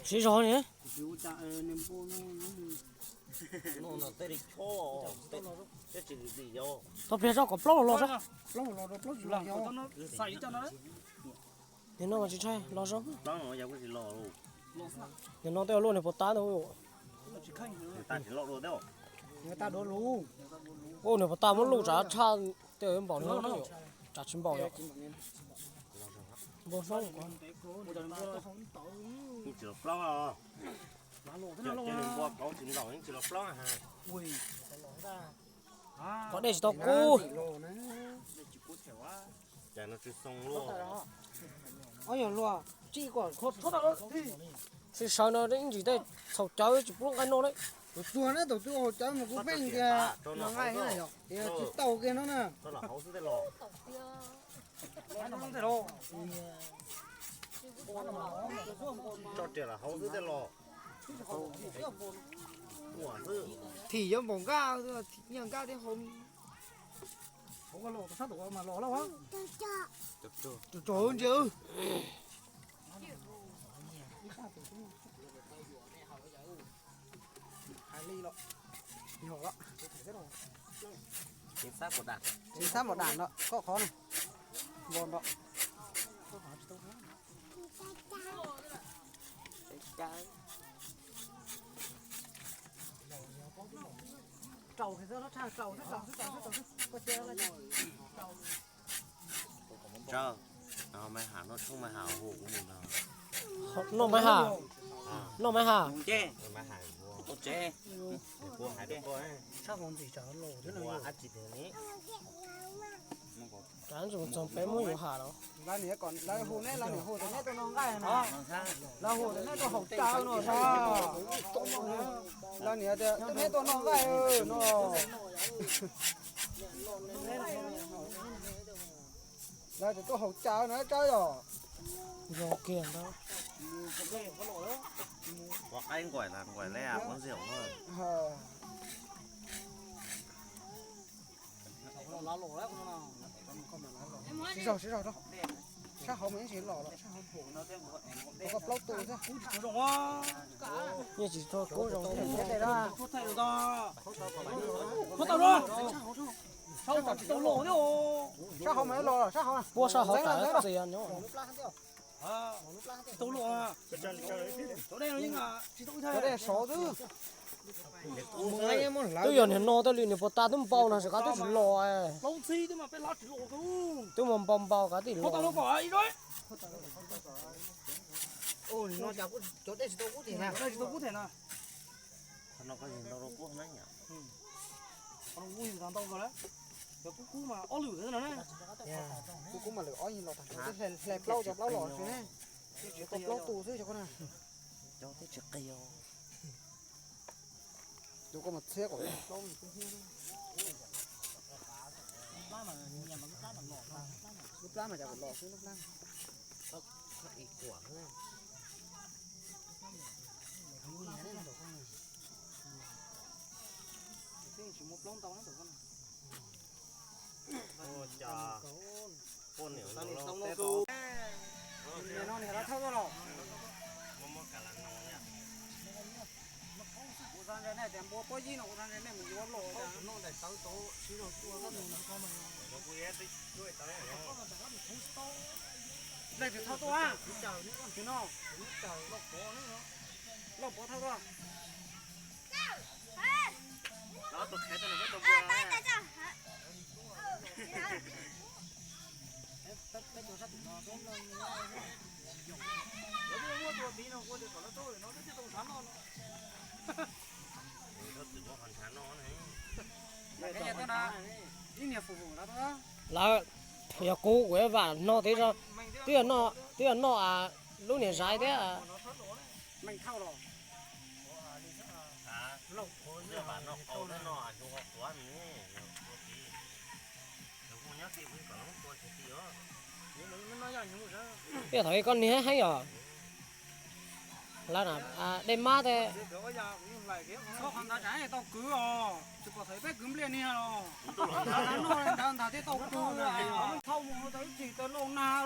Siv zog ni. Tau pliag zoj kom plaub los zog. Nim no mas tsis ntshai los zog. Nim no tej luaj niag puas tab ntawd. Ua niag puas tab muab luj tsav tshaj tej npaum no, tsav tsis npaum yom. Npua hlob. Qhov dej tsis tau kub. Sawv no ib ntsis tej txhaum cawv tsis pub nqaij noj na. Tus tuag na, tus twb ua hauv cawv mas kuv pheej tias no nqaij na yom, tias tsis tau kiag no na. Tso riam los hauv xwb tej los. Thim yuav npaum nkaj, nyiaj nkaj thiab hau. Tus tsov ntsia. Tsis xab npaum dam no, koj qhov na. Npo nto. Noj maiv ham, noj maiv ham. Txog peb muab yuav ham los. Lawv hu neb, lawv hu tias neb tuaj noj nqaij no, lawv hu tias neb tuaj haus cawv no, lawv niam tias neb tuaj noj nqaij no. Lawv tias tuaj haus cawv no tsawb yom. Yog kiag ntawd. Ua qaib nquaim las nquaim le ua ntxiv. Siv zog, siv zog rau. Sab hauv mas ib ntsis los los. Koj plaub tus xwb. Yeej tsis tau kub zoo. Sab hauv mas los, sab hauv. Puab sab hauv tas txias nyob. Cov dej saud xwb. Twb yog niag no tej li niag puas tas twb npau no tsis qab twb tsis los. Twb mus npau npau qab twb los. Kub kub mas lwm ob yig los tag, hle plaub cov plaub los tsis ne. Tsis tau plaub tus xwb cov ko na. Tus ko mas txhiab kom plaub. Lub plab mas cas kom los xwb lub plab. Ua cas poj niam no thawj los. Kuv xav ntshai nej tias npua pob yib no kuv xav ntshai nej mus yuav los. Leej twg thauj tuaj? Twg no? Lauj Pov thauj tuaj. Lawv, yog kuv kuv vam no twb, twb yog noj lub niag zaiv thiab. Peb thaum ub koj niag heev os. Lawv na, dej mab te. Tau kwv os, tsis pom thaum peb kwv npliaj niag los. Ntawd ntag thiaj tau kwv, thauj mus tau ib txhis tau lauj nag.